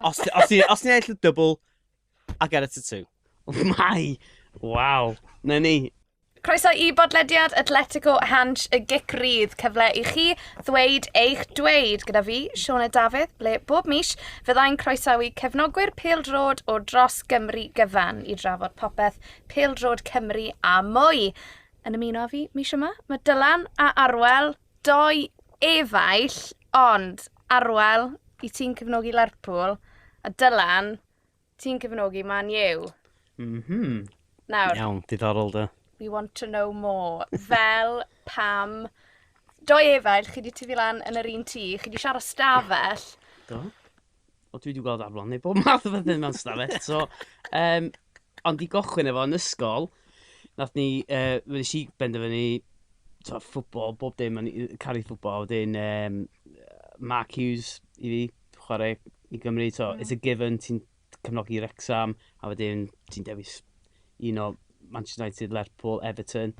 Os ti'n ennill y double, I'll get a tattoo. My! Waw. Na ni. Croeso i bodlediad Atletico Hansh y Gic Rydd, cyfle i chi ddweud eich dweud gyda fi, Sioned Dafydd, ble bob mis fyddai'n croesawu cefnogwyr pêl-droed o dros Gymru gyfan i drafod popeth pêl-droed Cymru a mwy. Yn ymuno â fi mis yma, mae Dylan a Arwel, doi efaill, ond Arwel, i ti'n cefnogi Lerpwl, a Dylan, ti'n cefnogi Man U. Nawr. Iawn, diddorol da. We want to know more. Fel, pam, doi efaill, chi di tyfu lan yn yr un tŷ, chi di siarad stafell. Do. O, dwi wedi gweld Arwel neu bob math o bethau mewn stafell. So, ond i gochwyn efo yn ysgol, nath ni, nes i benderfynu, to, ffwbol, bob dim, o'n i caru ffwbol, wedyn Mark Hughes i fi, chwarae i Gymru, so it's a given, ti'n cefnogi Wrexham, a wedyn ti'n dewis un o Manchester United, Lerpwl, Everton.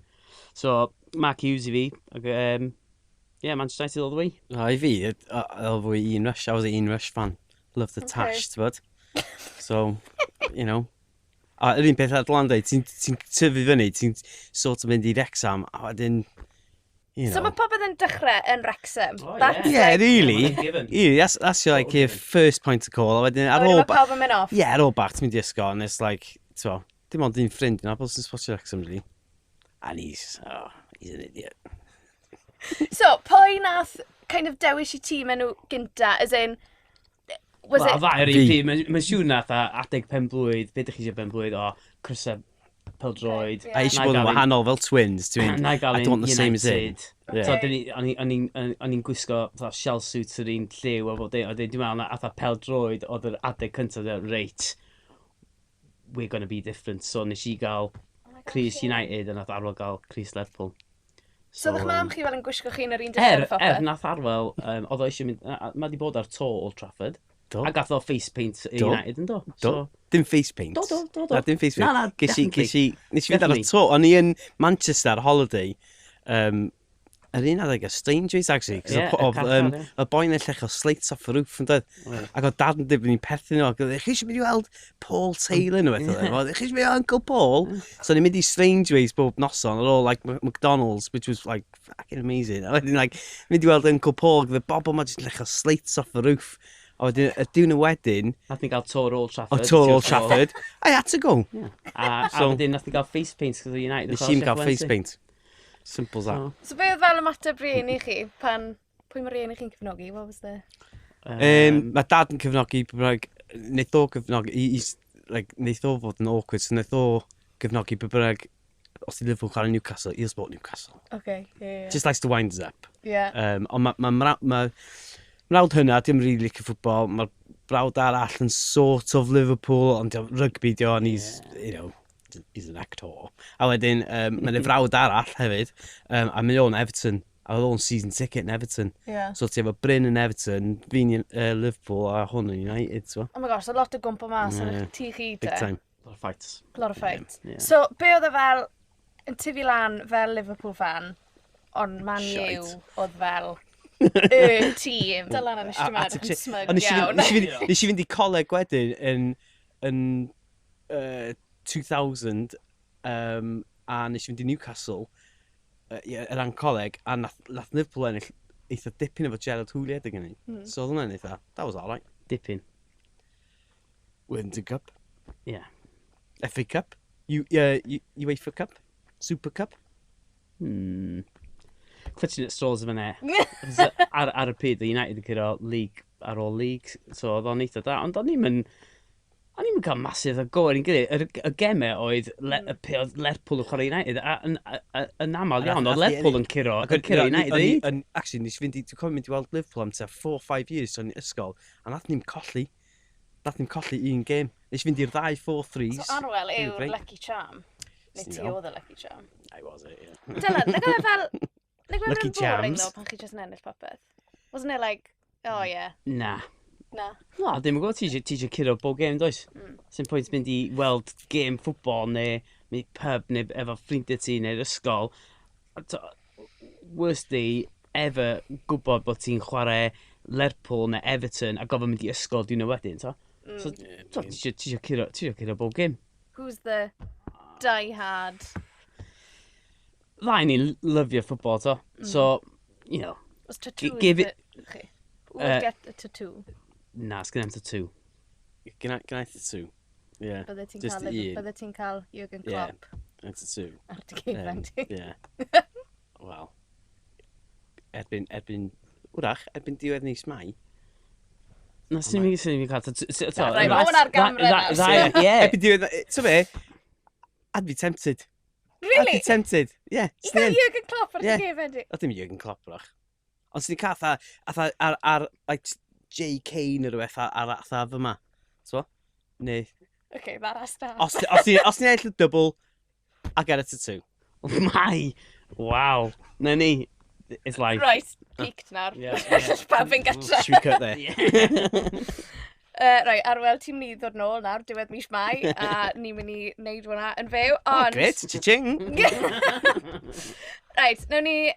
So, Mark Hughes i fi, ac, yeah, Manchester United all the way. O, i fi, oedd fwy Ian Rush, I was an Ian Rush fan. Love the tash, ti'n bod? So, you know. A yr un peth ar Dylan dweud, ti tyfu fyny, ti'n sort of mynd i Wrexham, a wedyn, you So know. mae popeth yn dechrau yn Wrexham. Oh, That's yeah. Yeah, like, really. Mae'n given. Yeah, that's your, like, your first point of call. A wedyn, ar Wedyn ôl... mae pawb yn mynd off. Yeah, ar ôl bach, ti'n mynd i ysgol, and it's like, ti'n bo, dim ond un ffrind yn nabod sy'n supportio Wrexham, really. And he's, oh, he's an idiot. So, pwy nath kind of dewis i tîm enw gynta, as in, was Wel, it... ddau o'r un Fi. pryd, mae'n siŵr nath a adeg pen blwydd, be ydych chi eisiau pen blwydd, o, crysau peldroed. Yeah. A eisiau bod yn wahanol fel twins, ti'n mynd, Na i gael I don't want the same as him. United. Yeah. So, o'n i'n gwisgo fatha shell suits yr un lliw a bob dim, a wedyn dwi'n meddwl na atha peldroed oedd yr adeg cyntaf, dweud, reit, we're gonna be different. So nes i gael crys United a nath Arwel gael crys Lerpwl. So, ddech mam chi fel yn gwisgo chi yn yr un dillad a Er phopeth? nath Arwel, oedd o eisiau mynd, mae di bod ar tour Old Trafford. Do. A gath o face paint i Do. United yn do. Do. So, Dim face paint. Do. Na, dim face paint. Na, definitely. Nes i fynd ar y Definitely. tour. O'n i yn Manchester ar holiday. Yr un adeg y Strangers, actually. Cos Ie, y oedd carchar, ie. y boi'n llechio slates off the roof yn dod. Ac oedd dad yn dweud bod ni'n perthyn nhw. Ac oedd, chi eisiau mynd i weld Paul Taylor neu beth oedd e? Oedd, chi eisiau mynd i weld Uncle Paul? So ni'n mynd i Strangeways bob noson ar ôl like, McDonald's, which was like fucking amazing. A wedyn like, mynd i weld Uncle Paul, gyda bobl ma jyst yn llechio slates off the roof. A wedyn, y diwrnod wedyn, Nath ni gael tour Old Trafford. o tour Old Trafford, I had to go. Yeah. A So- wedyn nath ni gael face paint gyda United. Nes i'm gael face paint. Simple as that. So, be oedd fel ymateb rieni chi pan... Pwy mae rieni chi'n cefnogi? What was the... Mae dad yn cefnogi, be bynnag, wneith o gefnogi, he's, like, wneith o fod yn awkward, so wneith o gefnogi be bynnag, os di Liverpool chwarae Newcastle, he'll support Newcastle. Okay, yeah. Just likes to wind us up. Ond ma mrawd hynna, dim really licio ffwtbol, mae'r brawd arall yn sort of Liverpool, ond rugby di o, and he's, you know, he's an actor. A wedyn, mae'n frawd arall hefyd, a mae o'n Everton, a oedd o'n season ticket yn Everton. So ti efo Bryn yn Everton, fi'n Liverpool a hwn yn United, so. Oh my gosh, a lot o gwmpa mas yn eich tŷ chi Big te. time. Lot of fights. Lot of fights. Yeah. So, be oedd e fel yn tyfu lan fel Liverpool fan, ond Man U Shite. oedd fel y tîm. Dylan yn eisiau A yn smug Ond iawn. nes i fynd i coleg wedyn yn 2000, a nes i fynd i Newcastle yeah, yr an coleg, a nath Liverpool ennill eitha dipyn efo Gerard Houllier adeg hynny. So oedd hwnna'n eitha, that was alright. Dipyn. Worthington Cup, Yeah. FA Cup, UEFA Cup, Super Cup. Clutching at straws yn fan'na. Ar y pryd, oedd United yn curo league ar ôl league, so oedd o'n eitha da. Ond o'n i'm yn cael massive o go ar ein gilydd. Y gemau oedd, oedd Lerpwl yn chwarae United, a yn aml A iawn, oedd Lerpwl yn curo United. Actually, nes i fynd i, dwi'n cofio mynd i weld Liverpool am tua 4-5 years o'n ysgol, a nath ni'n colli. Nath ni'n colli un game. Nes i fynd i'r ddau 4-3s. So Arwel They were yw'r great. lucky charm. Neu Swn ti i'n oedd y lucky charm. I was it, yeah. Dylan, nag oedd e fel... Nag oedd Lucky e'n boring charms. though pan chi jyst yn ennill popeth? Wasn't it like, oh yeah, Na. na. Na, ddim yn gwybod, ti eisiau curo bob game, does? Sy'n pwynt mynd i weld game ffwbol neu mynd pub neu efo ffrindiau ti neu'r ysgol. A worst day ever gwybod bod ti'n chwarae Lerpwl neu Everton a gofyn mynd i ysgol diwrnod wedyn, to? So, ti eisiau curo, ti eisiau curo bob gêm. Who's the die-hard? Ddau ni'n lyfio ffwbol, to. So, you know. Os tattoo Give it- chi? Who would get a tattoo? Na, sgyn i'm tattoo. Gynna i tattoo. Yeah. Bydde ti'n Just cael, un. bydde ti'n cael Jürgen Yeah. Klopp A tattoo. ar dy gefen ti. Yeah. Wel. Erbyn, wrach, erbyn diwedd mis Mai. Na, sy'n ni'n cael tattoo. Right, ma' hwn ar gamera nawr. Ie. Erbyn diwedd, so be, I'd be tempted. I'd Really? be tempted. Yeah. I gael Jürgen Klopp ar dy gefen ti? O, dim Jürgen Klopp, wrach. Ond sy'n cael atha, ar, like, J. Kane neu rhywbeth ar atha fyma. So? Neu, Okay, that has to happen. os ti'n ennill y double, I'll get a tattoo. My! Wow. Na ni. It's life. Right, peaked nawr. Yeah, yeah. Pawb yn gatre. Should we cut there? Yeah. Right, Arwel, ti'n mynd i ddod nôl nawr, diwedd mis Mai, a ni'n mynd i wneud hwnna yn fyw, Oh, ond... great, cha-ching! Right, nawn ni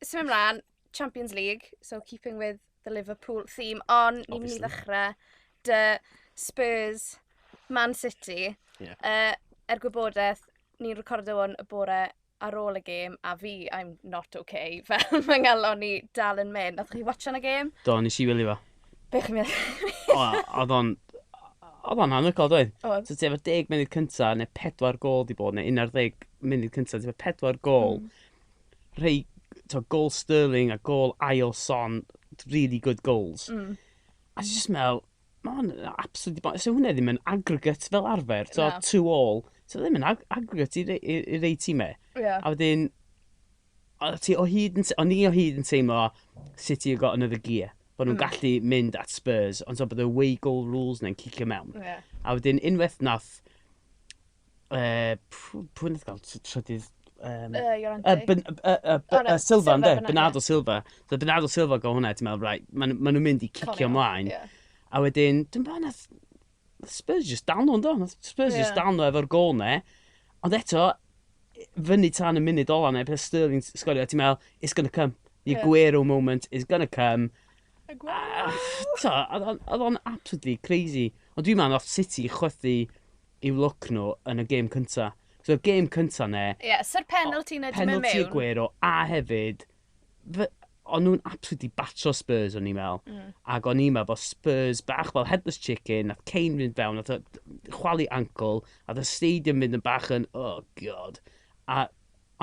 symud ymlaen, Champions League, so keeping with the Liverpool theme, ond ni'n mynd i Obviously. ddechrau dy Spurs, Man City. Yeah. Er gwybodaeth, ni'n recordo hwn y bore ar ôl y gêm, a fi, I'm not okay, fel mae ngalon ni dal yn mynd. Nath chi watchan y gêm? Do, nes i wylio fo. Be chi'n meddwl? O, oedd o'n anhygoel, doedd? Oedd. So ti efo 10 munud cynta, neu 4 gol di bod, neu 11 munud cynta, ti efo 4 gol. Rhei, to, gol Sterling a gol ail Son, really good goals. A ti'n just meddwl, mae hwn yn absolutely... So hwnna ddim yn aggregate fel arfer, so Na. 2-all. So ddim yn aggregate i rei tîmau. Yeah. A wedyn, o ti o hyd yn, o'n i o hyd yn teimlo City have got another gear. Bod nhw'n gallu mynd at Spurs, ond so bod y away goal rules na'n cicio mewn. Yeah. A wedyn, unwaith nath... Pwy nath gael trydydd... Llorente. Oh, O, na, Silva, Silva, ynddo? Bernardo. Bernardo Silva. So Bernardo Silva gael hwnna, ti'n meddwl, right, maen nhw'n mynd i cicio Conio, ymlaen. ie. A wedyn, dwi'n meddwl, nath Spurs just dal nhw, ynddo? Nath Spurs just Ie. dal nhw efo'r gol ne. Ond eto, fyny tan y munud ola ne, peth Sterling sgorio, ti'n meddwl, it's gonna come. The Ie. Aguero moment is gonna come. Aguero. So, oedd o'n absolutely crazy. Ond dwi'n meddwl, nath City chwythu i'w lwc nhw yn y gêm cynta. So, y gêm cynta ne, Ie, so'r penalty na di mynd penalty mewn. Aguero, a hefyd, o'n nhw'n absolutely batro Spurs, o'n i'n meddwl. Ac o'n i'n meddwl bod Spurs bach fel headless chicken, nath Kane fynd fewn, nath o chwalu ankle, a the stadium mynd yn bach yn, oh god. A,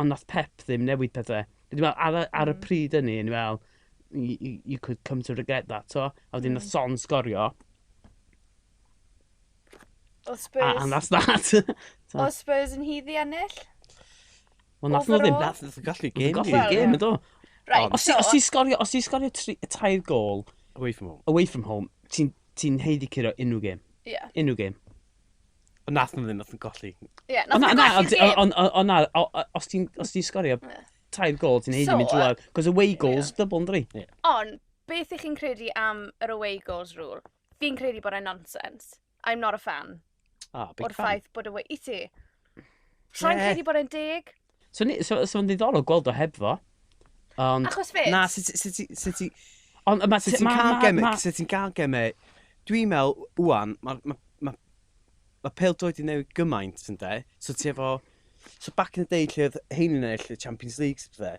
ond nath Pep ddim newid pethau. Dwi'n meddwl, ar y pryd hynny, o'n i'n meddwl, you could come to regret that, to. A wedyn nath Son sgorio, Oedd a, Spurs, and that's that. oedd Spurs yn haeddu ennill? Wel, nath nhw ddim. Overall? Nath nhw golli gêm. Golli'r Wel, gêm, ie. yn do. Right, Os ti sgorio, os ti sgorio tair gol Away from home. away from home, ti'n ti haeddu curo unrhyw gêm. Ie. Unrhyw gêm. Ond nath nhw ddim, nath nhw golli. Ie, Ond nath na, nhw na, golli'r ond gêm. ond na, os ti'n sgorio tair gol, ti'n haeddu So, mynd drwodd. Cos away goals, double yn dri. Ond, beth ych chi'n credu am yr away goals rule? Fi'n credu bod e'n nonsense. I'm not a fan. Ah, big O'r fan. ffaith bod away... I ti? Sa'n Ie. credu bod e'n deg? So, so mae'n ddiddorol gweld o heb fo. Ond, Achos fyd? Na, sut sut sut ti... ond ma, Sut ti'n cael gemau, sut ti'n cael gemau, dwi'n meddwl, wwan, mae ma, ma, ma pêl-droed 'di newid gymaint, ynde? So ti efo... So back in the day, lle oedd hein yn ennill y Champions League, pethau,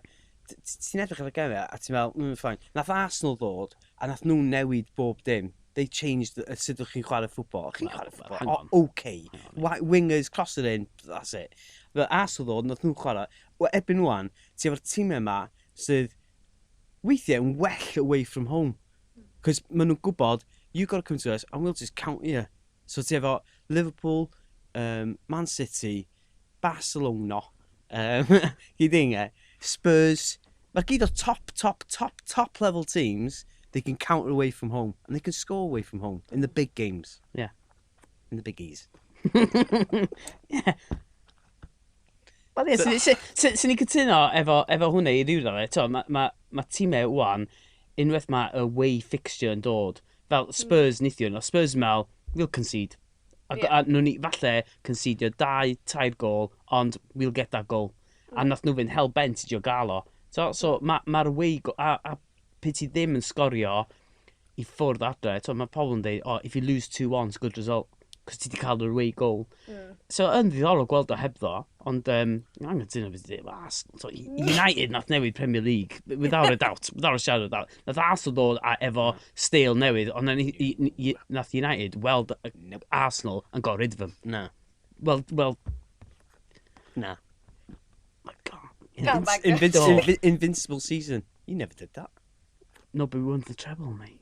ti'n edrych ar y gemau a ti'n meddwl, fine. Nath Arsenal ddod, a nath nhw newid bob dim. They changed sut ydych chi'n chwarae ffwbol. Chi'n Well, chwarae ffwbol, hang on. oh, okay. Wingers, cross it in, that's it. Fel Arsenal ddod, nath nhw'n chwarae. Wel, erbyn wan, ti efo'r tîmau yma sydd weithiau yn well away from home. Cos maen nhw'n gwybod, you got to come to us and we'll just count you. So ti efo Liverpool, Man City, Barcelona, gyd e, Spurs. Mae gyd o top, top, top, top level teams, they can counter away from home. And they can score away from home in the big games. Yeah. In the biggies. Yeah. Wel ie, sy'n ni'n cytuno efo hwnna i ryw raddau. Mae ma tîmau wan, unwaith mae away fixture yn dod, fel Spurs neithiwr, no, Spurs yn meddwl, we'll concede. A, Ie. a nhw'n ni falle concedio dau, tair gol, ond we'll get that goal. A nath nhw fynd hell bent i gael o. So mae'r away goal, a pe ti ddim yn sgorio, i ffwrdd adre, so, mae pobl yn dweud, oh, if you lose 2-1, it's a good result. Cos ti wedi cael yr away goal. So, yn ddiddorol gweld o hebddo, ond angytuno beth ydy, so, United nath newid Premier League, without a doubt, without a shadow of doubt. Nath Arsenal dod a efo steil newydd, ond nath United weld Arsenal and got rid of them. Na. Well, Na. My God. Go back. Invincible season. You never did that. No, but we won the treble, mate.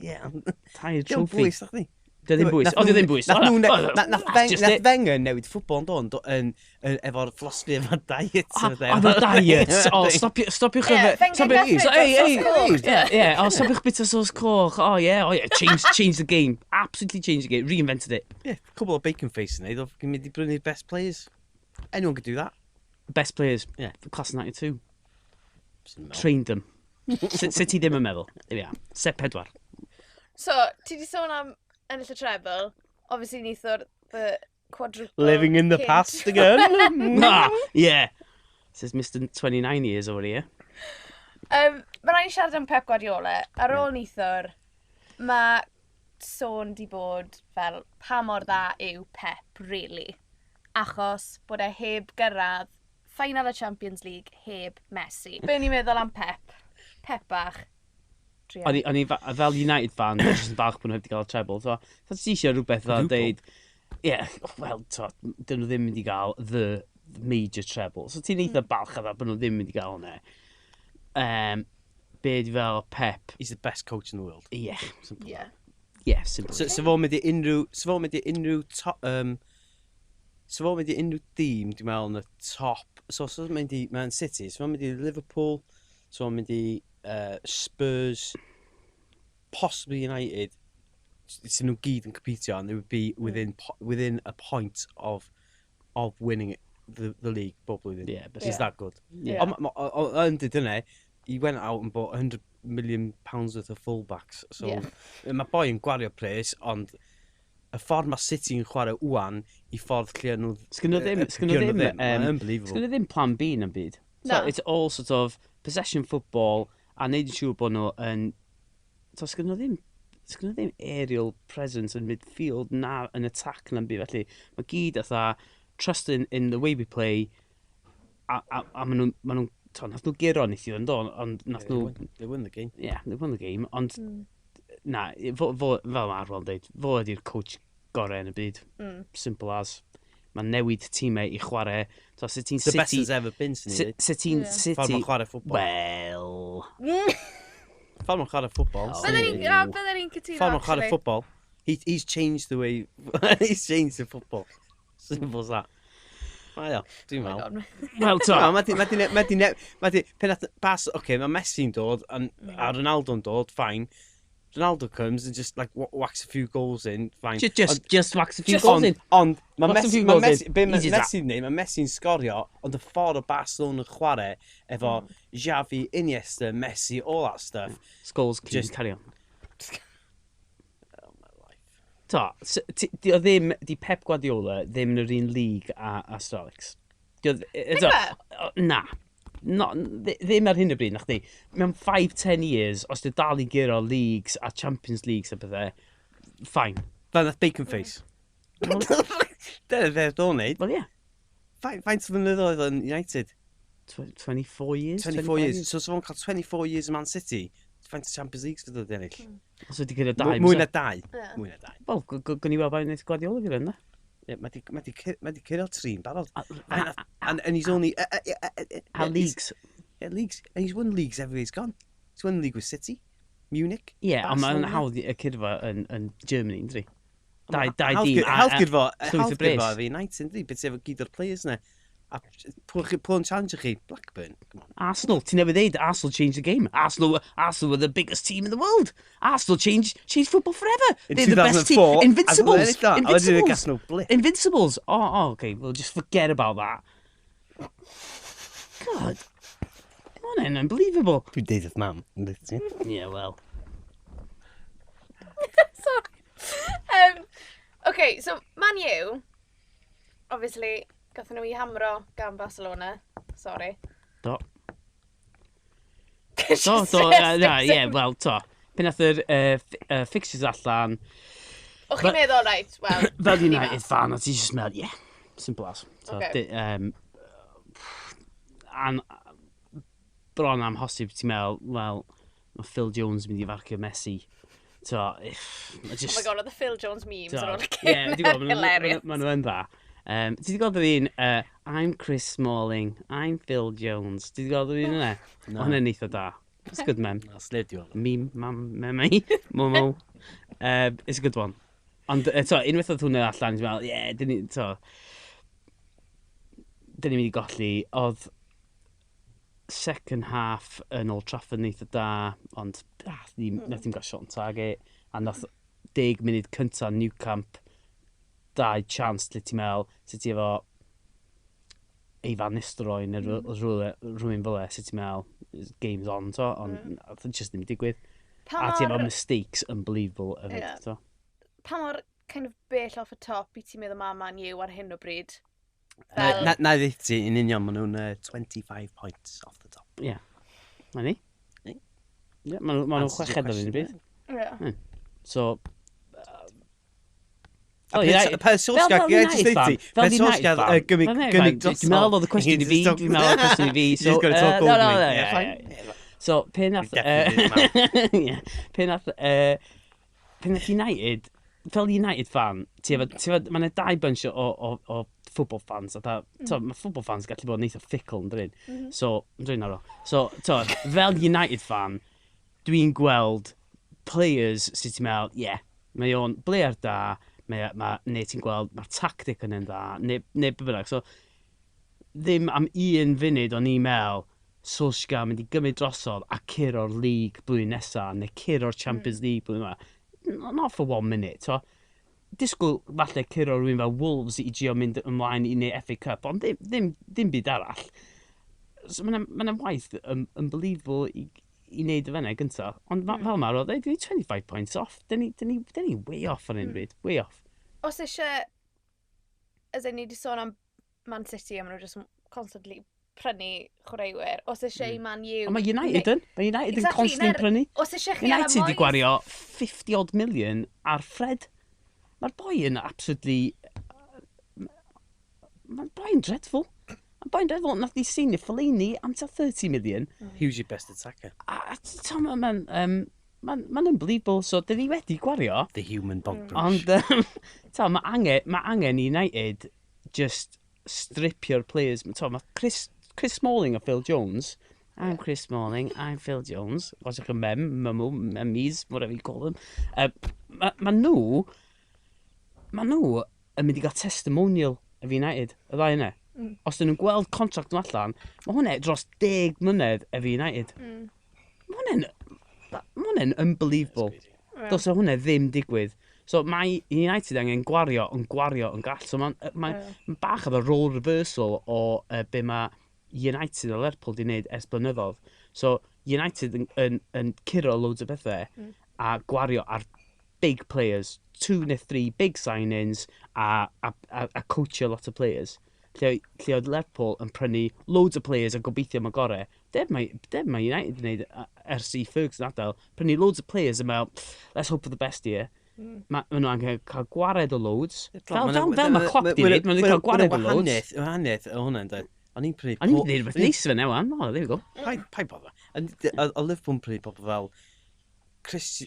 Yeah. Tired Diolch trophy. bwys, nath ni. Dio ddim bwys. O, dio ddim bwys. Nath Wenger newid ffwbol yn do, yn efo'r philosophy efo'r diet. O, the diet. O, stopiwch Ie, Wenger nath roid o sos coch. Ie, o, stopiwch bit o sos coch. Oh, yeah, oh, yeah. Change the game. Absolutely change the game. Reinvented it. Yeah, couple of bacon face yn neud, oedd mynd i brynu'r best players. Anyone could do that. Best players. Yeah. Class of 92. Swn i'n meddwl. Trained them. Sut ti ddim yn meddwl? There we are. Set pedwar. So, ti di sôn am ennill y treble. Obviously, neithwr the quadruple Living in the kick. past again. Ah, yeah. Says Mr 29 years over here. Mae rhaid i siarad am Pep Guardiola. Ar ôl neithwr, mae sôn di bod fel pa mor dda yw Pep, really. Achos bod e heb gyrraedd final y Champions League heb Messi. Be ni'n meddwl am Pep? Pep bach. Druan. O'n i fel United fan, o'n jyst yn falch bod nhw heb wedi cael y treble. So ti eisiau rhywbeth fel Quadruple. deud, ie, well, to, dyn nhw ddim mynd i gael the major treble. So ti'n eitha balch a bod nhw ddim mynd i gael hwnna. Be di fel Pep? He's the best coach in the world. Yeah, Simple. Yeah. yeah, simple. So, so fo'n mynd i unrhyw, so fo'n mynd i unrhyw top, so fo'n mynd i unrhyw dîm, dwi'n meddwl, yn y top. So fo'n mynd i Man City, so fo'n mynd i Liverpool, so fo'n mynd i Spurs, possibly United, sy'n nhw gyd yn competio, and they would be within a point of winning the league bob blwyddyn. Yeah, but He's Yeah. that good. Yeah. Ond yn dyd yna, he went out and bought £100 million worth of fullbacks. So, Yeah. mae boi yn gwario pres, ond y ffordd mae City yn chwarae wwan i ffordd lle nhw... Sgynno ddim, Unbelievable. Sgynno ddim plan B na'n byd. So Na. it's all sort of possession football a neud yn siŵr bod nhw yn... So sgynno ddim aerial presence yn midfield na yn attack na'n byd felly. Mae gyd atha trust in the way we play a maen nhw'n... Ma nhw, to, nath nhw guro neithiwr yn do, ond nath nhw... They won the game. Yeah, they won the game, ond na, fo, fel mae Arwel yn dweud, fo ydy'r coach gorau yn y byd. Simple as. Mae'n newid tîmau i chwarae. So, sut ti'n The best City... has ever been, sy'n ni dweud. Sut ti'n Ffordd City... mae'n chwarae ffwbol. Wel... Ffordd mae'n chwarae ffwbol. Bydden ni'n cytuno, Ffordd mae'n chwarae actually. ffwbol. He's changed the way... he's changed the football. Simple as that. Mae o, dwi'n Oh my meddwl. God. Wel, to. No, mae di, pen nath, bas, oce, okay, mae Messi'n dod, and, a Ronaldo'n dod, fine. Ronaldo comes and just, like, whacks a few goals in, fine. Just wax a few goals in. Ond, mae Whacks a Messi, few mae goals Messi, in. be mae Easy as that. Messi'n neud, mae Messi'n sgorio, ond y ffordd o Barcelona yn chwarae, efo Xavi, Iniesta, Messi, all that stuff. Scholes clean, carry on. Oh, my life. To, di o ddim, di Pep Guardiola ddim yn yr un league a Sir Alex. Di o, to, na. No, ddim ar hyn o bryd, na chdi. Mewn 5-10 years, os di dal i guro leagues a Champions Leagues a pethau, fine. Fel nath Bacon Face. Dyna beth o'n neud. Wel, ie. Yeah. Faint o flynyddoedd yn United? 24 years? 24 years. So fo'n cael 24 years yn Man City, faint o Champions Leagues fydd oedd ennill? Os wedi gyda dau. Mwy na dau. Ie. Mwy na dau. Wel, gwn i weld faint wneud Guardiola gyda yna. Ie, mae di curo tri'n barod. A And he's only... a leagues. Yeah, leagues. And he's won leagues everywhere he's gone. He's won the league with City, Munich. Ie, yeah, ond mae'n Barcelona. hawdd y cyrfa yn Germany, ynddi? Dau Hawdd dîm. Hawdd gyrfa, llwyth o hawdd bres. gyrfa efo United, ynddi? Beth efo gyd o'r players na. A pwy yn challenge chi? Blackburn. Come on. Arsenal, ti'n newydd ddeud, Arsenal changed the game. Arsenal were the biggest team in the world. Arsenal changed football forever. In They're the best team. 2004, Invincibles. a ennill that, a wedyn Invincibles. gas nhw blip. Invincibles. Oh, okay. Well, just forget about that. God. Come on, unbelievable. Dwi'n deud wrth mam. ynddi ti? Yeah, well. Sorry. Okay, so Man U, obviously, gathon nhw i hamro gan Barcelona. Sorry. Do. Do, do, na, yeah, well, to. Pen nath yr fixtures allan, O chi'n meddwl, right, well... Fel United fan, o ti just meddwl, yeah, simple as. So, okay. Bron amhosib, ti'n meddwl, wel, mae Phil Jones yn mynd i farcio Messi. So, if, just... Oh my god, oedd y Phil Jones memes ar ôl y cyn. Yeah, hilarious. Maen nhw yn dda. Ti wedi gweld yr un, "I'm Chris Smalling, I'm Phil Jones"? Ti wedi gweld yr un yna? No. Hwna'n eitha da. It's a good meme. Na, sled i weld. Meme, mam, meme, momo. It's a good one. Ond, to, unwaith oedd hwnna allan, ti'n meddwl, yeah, dyn ni, to, dyn ni'n mynd i golli. Oedd second half yn Old Trafford yn eitha da, ond nath ni'n gael shot on target, a nath 10 munud cynta Nou Camp dau chance lle ti'n meddwl, sut ti efo Van Nistelrooy neu rhywun fel e, sut ti'n meddwl, game's on, to, ond just ddim digwydd. A ti efo mistakes unbelievable hefyd, to. Pa mor kind of bell off y top i ti'n meddwl mae Man U ar hyn o bryd? Fel... Na i ddeud ti, yn union, maen nhw'n 25 points off the top. Ie. Yeah. Na ni. Ie, yeah, maen nhw'n chweched ar hyn o bryd. Yeah. So, A pe Solskjaer, ie, just dweud ti, pe Solskjaer gymryd dros. Dwi'n meddwl oedd y cwestiwn i fi, dwi'n meddwl oedd y cwestiwn i fi. So, just gonna talk over me. Yeah, fine. So, pe nath United, fel United fan, ti efo, mae yna dau bunch o football fans, a mm. Mae football fans gallu bod yn eitha fickle, yn dyn? So, yn dyn aro. So, to, fel United fan, dwi'n gweld players sydd ti'n meddwl, yeah, mae o'n player da, neu ti'n gweld, mae'r tactic yn dda, neu be bynnag. So, ddim am un funud o'n i'n meddwl, Solskjaer mynd i gymryd drosodd a curo'r league blwyddyn nesaf, neu curo'r Champions League blwyddyn yma. Not for one minute. So, disgwyl falle curo rhywun fel Wolves i gio mynd ymlaen i neud FA Cup, ond ddim byd arall. So mae'n ma waith unbelievable i wneud y fenna gyntaf. Ond fel mae'r oedd, dyn ni 25 points off. Dyn ni way off ar hyn o bryd. Way off. Os eisiau, as in, ni wedi sôn am Man City a maen nhw just constantly prynu chwaraewyr. Os eisiau i Man U... Ond mae United yn. Mae United yn constantly prynu. Os eisiau chi United wedi gwario 50 odd million ar Fred. Mae'r boi yn absolutely... Mae'r boi'n dreadful. Mae'r boi'n dreadful. Nath ni seinio Fellaini am tua 30 million. He was your best attacker. A ti'n mae'n unbelievable. So, dyn ni wedi gwario. The human bog brush. Ond, ta, mae angen United just stripio'r players. Ta, mae Chris Smalling a Phil Jones. I'm Chris Smalling, I'm Phil Jones. Watch a mem, memo, memes, whatever you call them. Ma nhw yn mynd i gael testimonial of United, y ddau yna. Os dyn nhw'n gweld contract nhw allan, mae hwnna dros 10 mlynedd efo United. Mae hwnna'n unbelievable. Dylse hwnna ddim digwydd. So mae United angen gwario yn gwario yn gall. So mae'n mae, ma bach o role reversal o be mae United a Lerpwl di wneud ers blynyddoedd. So United yn curo loads o bethau a gwario ar big players, two neu three big signings a coachio lot of players. Lle oedd Lerpwl yn prynu loads o players a gobeithio am y gorau. Deb mae United yn gwneud ers i Ferguson adael. Prynu loads of players a meddwl, "Let's hope for the best here." Ma nhw angen cael gwared o loads. Fel mae Klopp di wneud, maen nhw'n cael gwared o loads. Wahaniaeth o hwnna'n dweud. O'n i'n prynu... O'n i'n gwneud rhywbeth neis fe newan. Oh, there we go. Pai bother. O Liverpool yn prynu pobl fel Chris,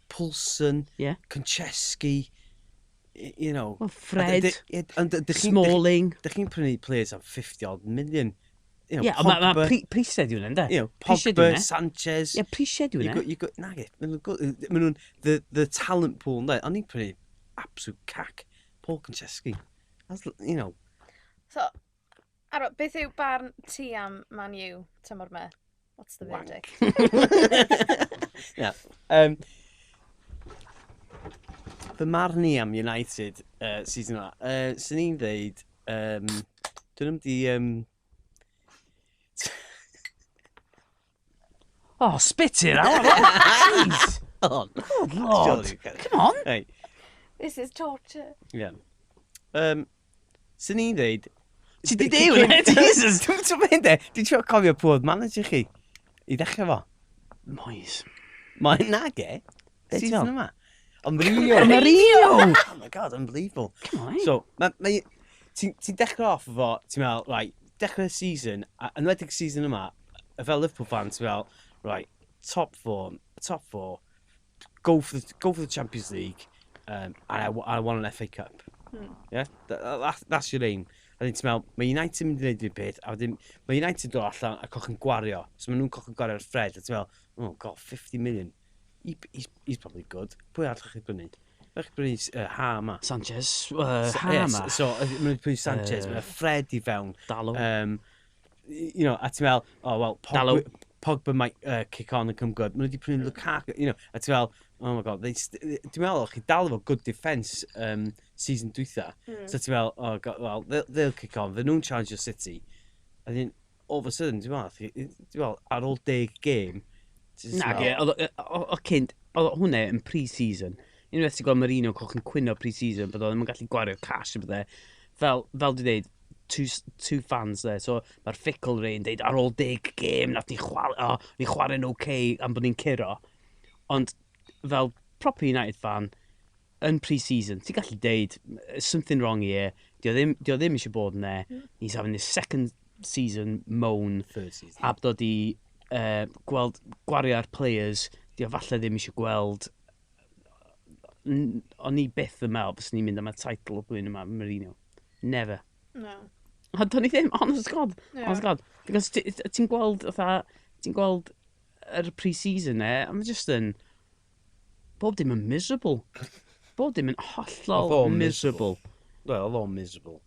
Poulsen, Konchesky, you know. Well, Fred, Smalling. Dych chi'n prynu players am 50 odd million. You know, yeah, ond mae prisiau di hwnna, ynddo? Pogba, Sanchez. Ie, prisiau di hwnna. You got, nage, maen nhw'n, the talent pool, ynddo? O'n i'n prynu absolute cac. Paul Konchesky. That's. So, Aro, beth yw barn ti am Man U tymor 'ma? What's the verdict? Yeah. Fy marn i am United season yma, swn i'n dweud, dyn nhw'n di. Oh, spit it out! Jeez! Oh, good lord! Come on! Hey. This is torture. Yeah. Swn i'n dweud. Ti di deud hwnna? Jesus! Dwi'n mynd e, dwi'n trio cofio pwy oedd manager chi i ddechrau fo. Moyes. Mae'n nage. Season yma. Ond Mourinho. Mourinho! Oh my God, unbelievable. Come on, eh? So, ti'n dechrau off efo, ti'n meddwl, right, dechrau'r season, a enwedig season yma, fel Liverpool fan, ti'n meddwl, right, top four, top four, go for the Champions League, and I want an FA Cup. Yeah, that's your aim. A wedyn ti'n meddwl, mae United yn mynd i wneud un peth, a wedyn mae United dod allan a coch yn gwario. So maen nhw'n coch yn gwario ar Fred, a ti'n meddwl, oh God, 50 million. He's probably good. Pwy arall chi brynu? Pwy chi brynu ha yma? Sanchez, So, ha yes, yma. So, maen nhw'n prynu Sanchez, mae Fred i fewn. Dalot. A ti'n meddwl, oh, well, Pogba, Dalot. Pogba might kick on and come good. Maen nhw wedi prynu Lukaku, a ti'n meddwl, oh my God, dwi'n meddwl, chi dal efo good defence season dwytha. So ti'n meddwl, oh God, well, they'll kick on, fy nhw'n challenge your City. And then, all of a sudden, dwi'n meddwl, ar ôl 10 game, ti'n Na, meddwl, ge, oedd o cynt, oedd hwnna yn pre-season. Unwaith ti'n gweld Mourinho coch yn cwyno pre-season, bod o ddim yn gallu gwario cash a bydde. Fel dwi'n dweud, two fans there. So mae'r fickle rei yn deud, ar ôl 10 game, nath ni chwarae, oh, ni chwarae'n oce okay, am bod ni'n curo. Ond fel proper United fan, yn pre-season, ti'n gallu deud, "Something wrong here, di o ddim eisiau bod yn there, he's having his second season moan," Third season. A bod o di gweld gwario ar players, di o falle ddim eisiau gweld. O'n i byth yn meddwl bys ni'n mynd am y title o blwyddyn yma, Mourinho. Never. No. A do'n i ddim, honest to God. Honest to God. Because ti'n gweld, fatha, ti'n gweld yr pre-season e, a mae just yn, bob dim yn miserable. Bob dim yn hollol Oedd o'n miserable. Well, oedd o'n miserable.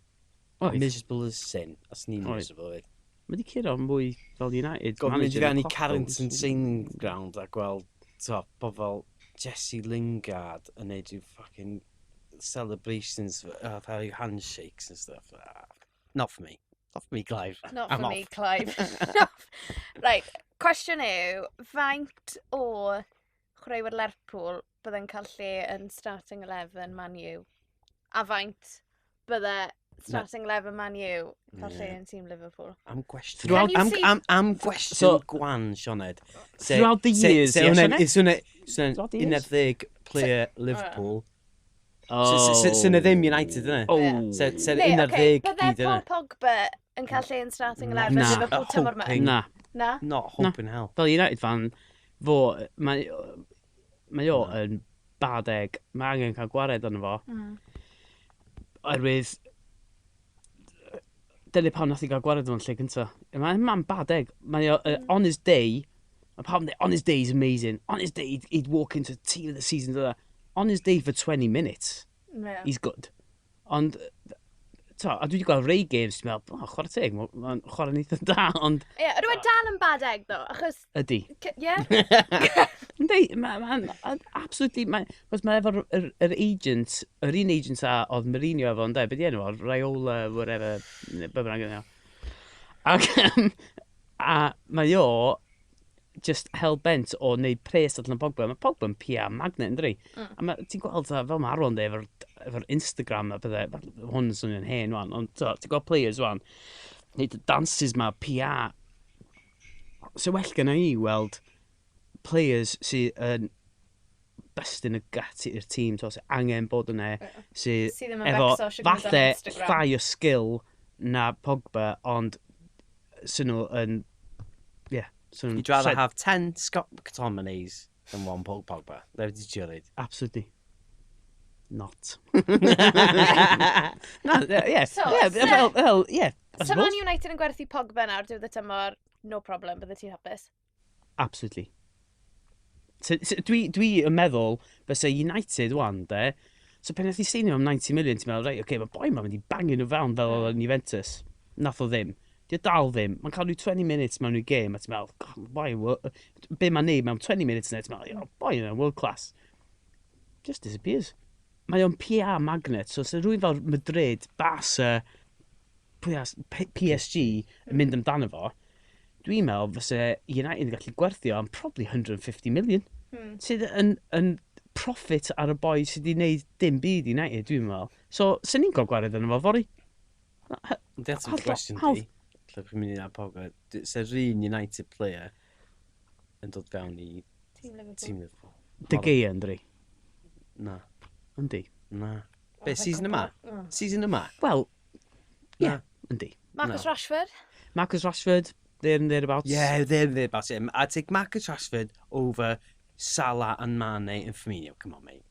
Oedd. Miserable as sin. Os ni'n Oedd. miserable. Oedd. Mae di curo mwy fel United God, mynd i manager fewn i na Klopp, Carrington though. training ground a gweld to, pobl fel Jesse Lingard yn neud rhyw fucking celebrations, fatha rhyw handshakes and stuff. Ah, not for me. Not for me, Clive. Not I'm for off. me, Clive. Right, cwestiwn yw, faint o chwaraewyr Lerpwl bydde'n cael lle yn starting 11 Man U? A faint bydde starting 11 Man U cael lle yn tîm Liverpool? Am gwestiwn. Throughout- Am gwestiwn gwan, Sioned. Throughout the years, ie, Sioned? Sy'n Throughout the years. 11 player Liverpool. Oh. Sy'n ddim United, yna? Oh. Sy'n Ne, 11 ocê, bydde gyd Paul yna. Pogba yn cael lle yn starting 11 Na. Liverpool tymor yma? Hoping. Na. Na? Not hope in hell. Fel United fan, fo, mae o yn bad egg. Mae angen cael gwared arno fo. Oherwydd, dyna pam nath i gael gwared o'n lle cynta. Mae'n ma bad egg. Mae o, on his day, mae pawb yn dweud, on his day is amazing. On his day, he'd walk into team of the season. Da. On his day for 20 minutes, he's good. Ond, to, a dwi wedi gweld rei games, ti'n meddwl, oh, chwarae teg, mae'n chwarae'n eitha da, ond Ie, ydw e dal yn bad egg, though, achos ydy. Ie? Yndi, mae'n absolutely, mae, cos mae efo'r yr agent, yr un agent a oedd Mourinho efo, ynde, beth di enw fo, Raiola, whatever, neu be bynnag yna. Ac, a mae o just hell-bent o wneud pres allan o Pogba. Mae Pogba yn PR magnet, ynddi? A ma, ti'n gweld, fel mae Aaron dweud, efo'r Instagram a pethau, hwn yn swnio'n hen wan, ond ti'n gweld players wan, wneud y dances ma, PR. So well gynna i weld players sydd yn busting y gut i'r tîm, to, sydd angen bod yna, sydd Sydd ddim yn efo becso shwt gymaint ar falle Instagram. llai o skill na Pogba, ond sy'n nhw yn, yeah, sy'n You'd rather have 10 Scott McTominays than one Paul Pogba. There did you read? Absolutely. Not. Na, yeah, So, yeah, well, yeah, I So Man suppose. United yn gwerthu Pogba nawr diwedd y tymor, no problem, bydde ti'n hapus? Absolutely. So, dwi yn meddwl, fysa United wan, de, so pen nath i seinio am 90 million, ti'n meddwl, reit, oce, okay, mae boi ma'n mynd i bangio nhw fewn fel oedd yn Juventus. Nath o ddim. Di o dal ddim. Mae'n cael rhyw 20 minutes mewn i'w game, a ti'n meddwl, God, boi, be mae'n neud mewn 20 minutes yna, ti'n meddwl, oh, boi yna, world class. Just disappears. Mae o'n PR magnet, so os rhywun fel Madrid, Barca, PSG yn mynd amdano fo, dwi'n meddwl fysa United yn gallu gwerthu o am probably 150 million. Sydd yn profit ar y boi sydd wedi gwneud dim byd i United, dwi'n meddwl. So, sy'n ni'n cael gwared arno fo fory. That's a Hollol question hawdd. di. Lle chi'n mynd i na Pogba. Se'r un United player yn dod fewn i Team Liverpool. Team Liverpool. De Gea, yndri. Na. Yndi. Na. Be, season yma? Season yma? Wel, Na. yeah, yndi. Marcus No. Rashford? Marcus Rashford, there and thereabouts. Yeah, there and thereabouts. Yeah. I'd take Marcus Rashford over Salah and Mane and Firmino. Come on, mate.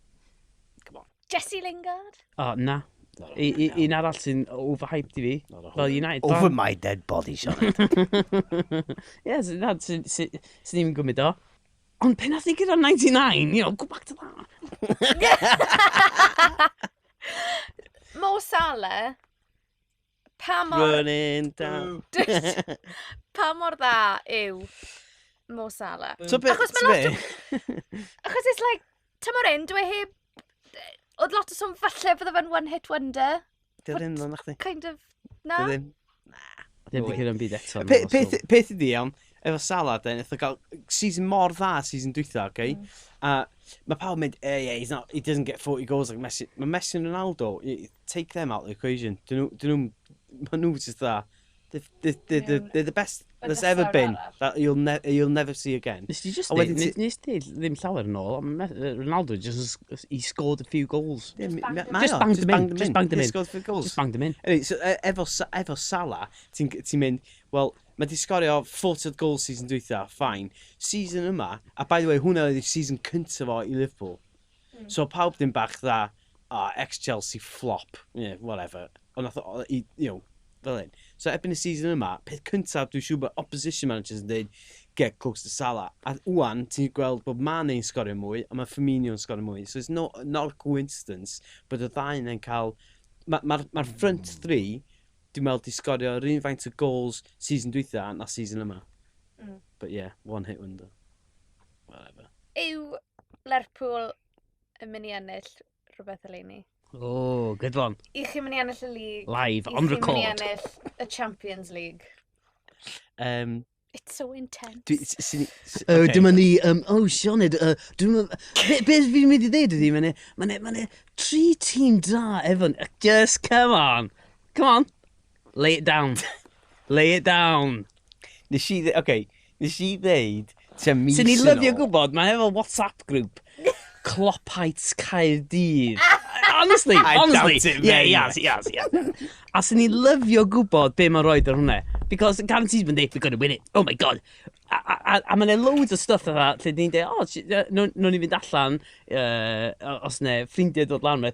Come on. Jesse Lingard? O, na. Un arall sy'n overhyped i fi. Fel United. Over my dead body, Sean. Ie, na, sy'n ddim yn gwybod o. Ond pen nath ni gyda 99, go back to that. Mo Salah, pa mor, Running down. pa mor dda yw Mo Salah? So be, Achos so ma' lot be? Achos it's like, tymor un, dwi heb... Oedd lot o sôn falle bydde fe'n one hit wonder. Dio ddim, na chdi. Kind of, na? Dio ddim. Ddim wedi cyrraedd byd eto. Peth ydi iawn, efo Salah, den, nath o gael season mor dda season dwytha, okay? A mae pawb yn mynd, eh, yeah, he's not, he doesn't get 40 goals like Messi. Mae Messi and Ronaldo, take them out of the equation. Dyn nhw, ma nhw just dda. They're the best there's ever been that you'll never see again. Nes ti just A wedyn deud, nes ti ddim llawer yn ôl, ond Ronaldo just, he scored a few goals. Yeah, banged them mae Just o, banged them in, just banged them He in. scored a few goals. Just banged him in. Anyway, so efo Salah, ti'n mynd, wel, mae di sgorio 40 goals season dwytha, fine. Season yma, a by the way, hwnna oedd y season cyntaf o i Liverpool. So pawb ddim bach dda, ah, ex-Chelsea flop, yeah, whatever. Ond nath o, fel hyn. So erbyn y season yma, peth cyntaf dwi'n siŵr bod opposition managers yn dweud, get close to Salah. A wwan, ti'n gweld bod Mane'n sgorio mwy, a mae Firmino'n sgorio mwy. So it's not a coincidence bod y ddau yna'n cael... Mae'r ma front three, dwi'n meddwl, di sgorio yr un faint o goals season dwytha na season yma. But yeah, one hit wonder. Whatever. Yw Lerpwl yn mynd i ennill rhywbeth eleni? Oh, good one. I chi mynd i ennill y league? Live, I on chi mynd i record. ennill y Champions League? It's so intense. Dwi, sy'n... Oh, dyma ni, oh, Sioned, dwi'n... Be fi'n mynd i ddeud ydi, mae'n ma tri tîm da efo... Just come on. Come on. Lay it down. Lay it down. Nes i, okay, nes i ddeud tua mis Sy'n ni yn lyfio ôl. gwybod, mae efo WhatsApp group. Kloppites Caerdydd. Honestly, I honestly. doubt it Yeah, very he has, he has, he has. A sy'n ni lyfio gwybod be mae'n rhoi ar hwnna. Because guarantees been we're going to win it. Oh my God. A mae'n loads o stuff fatha, lle ni'n dweud, oh, nhw'n ni fynd allan, os ne, ffrindiau dod lan,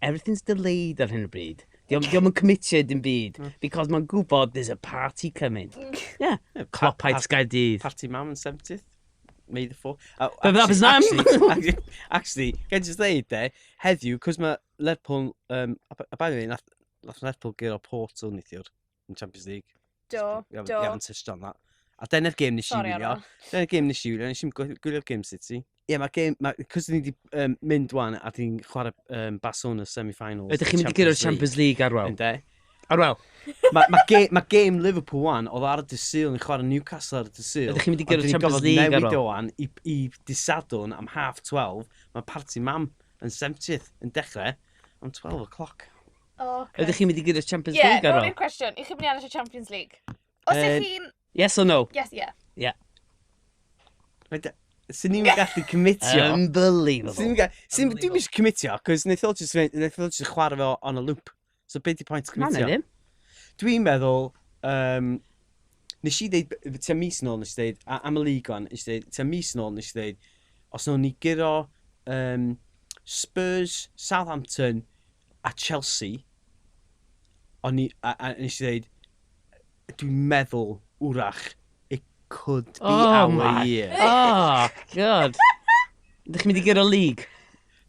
everything's delayed ar hyn o bryd. Dio'm yn committed dim byd, because mae'n gwybod there's a party coming. Yeah, Kloppites Caerdydd. Party mam yn 70th. May the 4th. But that was nam. Actually, gen just dweud de, heddiw, cos mae Lerpwl, a by the way, nath Lerpwl guro Porto neithiwr yn Champions League. Do, We do. haven't touched on that. A dyna'r gêm nes i Sorry, wylio. Arwel. Dyna'r gêm nes i wylio, nes i'n gwylio'r gêm City. Ie, yeah, mae'r gêm, cos ni wedi mynd wan a di'n chwarae Barcelona semi-finals. Ydych chi'n mynd i guro'r Champions League, Arwel? Ynde? Arwel, Mae ma ma game Liverpool wan, oedd ar y dydd Sul, yn chwarae Newcastle ar y dydd Sul. Ydych chi'n mynd i Ond guro'r dyn ni'n Champions gorfod League, newid Arwel? o wan i dydd Sadwrn am 12:30. Mae party mam yn 70th yn dechrau am 12 o'clock. Oh, okay. ydych chi'n mynd i guro'r Champions Yeah, League, nôl Arwel? i'r cwestiwn. I chi mynd i ennill y Champions League? Os ych chi'n... Yes or no? Yes, yeah. Yeah. Swn ni'n gallu commitio. Unbelievable. Swn ni'n Dwi'n eisiau commitio, cos wnaeth o just chwarae fo on a loop. So be di point Na, na commitio? ddim. Dwi'n meddwl, nes i ddeud, tua mis nôl nes i ddeud, am y league one, nes i ddeud, tua mis nôl nes i ddeud, os nhw'n ni guro Spurs, Southampton a Chelsea, o'n i, a nes i ddeud, dwi'n meddwl, wrach, it could be Oh our my year. Oh, God. Ydych chi'n mynd i guro league?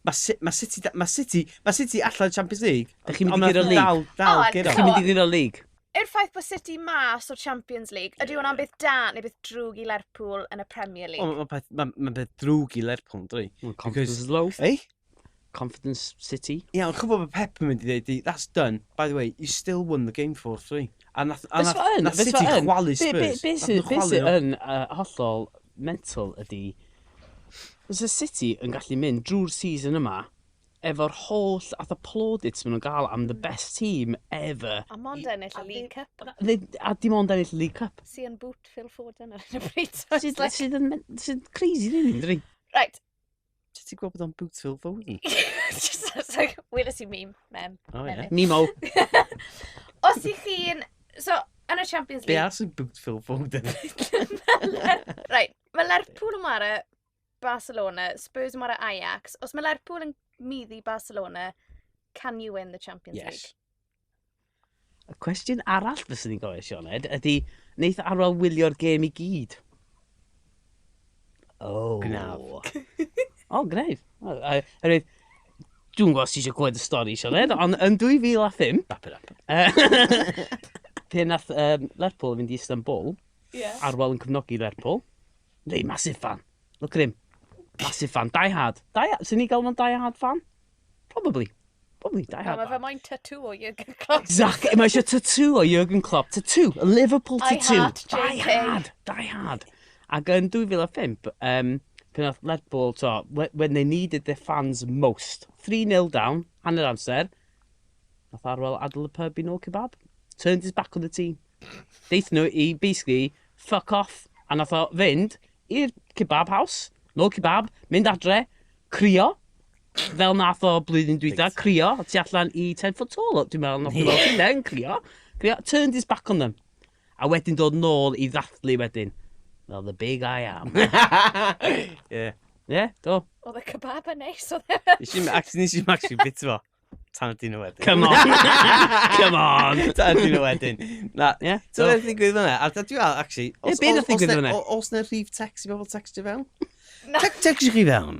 Mae City, ma City allan Champions League. Dych chi'n mynd i ond guro'r nath league? Dal, O, guro. Ydych chi'n mynd i guro league? Yw'r ffaith bod City mas o'r Champions League, ydy hwnna'n beth da neu beth drwg i Lerpwl yn y Premier League? O, Mae'n peth, ma peth drwg i Lerpwl, dwi. Confidence is low. Ei? Confidence City. Ie, ond chwbod bod Pep yn mynd i dweud, that's done. By the way, you still won the game 4-3. A nath, a Beth nath, sy'n nath City chwalu Spurs. Be Nath nhw sy'n chwalu nhw. yn hollol mental ydy, Fysa City yn gallu mynd drwy'r season yma efo'r holl atha plaudits maen nhw'n gael am the best team ever. A mond ennill y League Cup. A dim ond ennill y League Cup. Sy'n boot Phil Foden ar hyn o bryd. So it's Sydd like... sydd yn sydd crazy, really, ynddi? Right. Sut ti'n gwybod bod o'n boot Phil Foden? Just, it's like, weles i meme, mem. Oh, ie. Meme. Nemo. Os i chi'n... So, yn y Champions Be League... arall sy'n boot Phil Foden? Right, mae Lerpwl yn ware Barcelona, Spurs yn ware Ajax. Os mae Lerpwl yn middi Barcelona, can you win the Champions Yes. League? Y cwestiwn arall fyswn i'n gofio, Sioned, ydy, wneith Arwel wylio'r gêm i gyd? Oh. Gnaf. O, gwneud. Oherwydd, dwi'n gwybod os ti eisiau clywed y stori, Sioned, ond yn 2005, Wrap it up. Pe nath Lerpwl fynd i Istanbul, Yeah. Arwel yn cefnogi Lerpwl. Neu, massive fan. Look at him. Massive fan. Die hard. Die hard. Swn i gael fo'n die hard fan? Probably. Probably die Na, hard mae fe fan. moyn tattoo o Jürgen Klopp. Exactly. Mae eisiau tattoo o Jurgen Klopp. Tattoo. A Liverpool I tattoo. heart Die JK. hard. Die hard. Ac yn 2005, pan nath Lerpwl, to, when they needed their fans most, 3-0 down, hanner amser, nath Arwel adael y pub i nôl kebab. Turned his back on the team. Deith nhw i basically fuck off. A nath o fynd i'r kebab house, nôl kebab, mynd adre, crio, fel nath o blwyddyn dwytha, crio, tu allan i 10 foot tall, dwi'n meddwl, nath o fel yn crio, crio, turned his back on them. A wedyn dod nôl i ddathlu wedyn. Fel the big I am. Yeah. Yeah, do. Oedd y kebab yn neis, oedd e? Nes i'm actually, nes i'm actually bit fo. Tan y dyn nhw wedyn. Come on. Come on. Tan y dyn nhw wedyn. Na. Yeah, So do. beth ddigwydd fyna? A dwi'n meddwl, actually... Ie, be nath ddigwydd fyna? Os na rhif text i bobl textio fewn? Na. Textio chi fewn.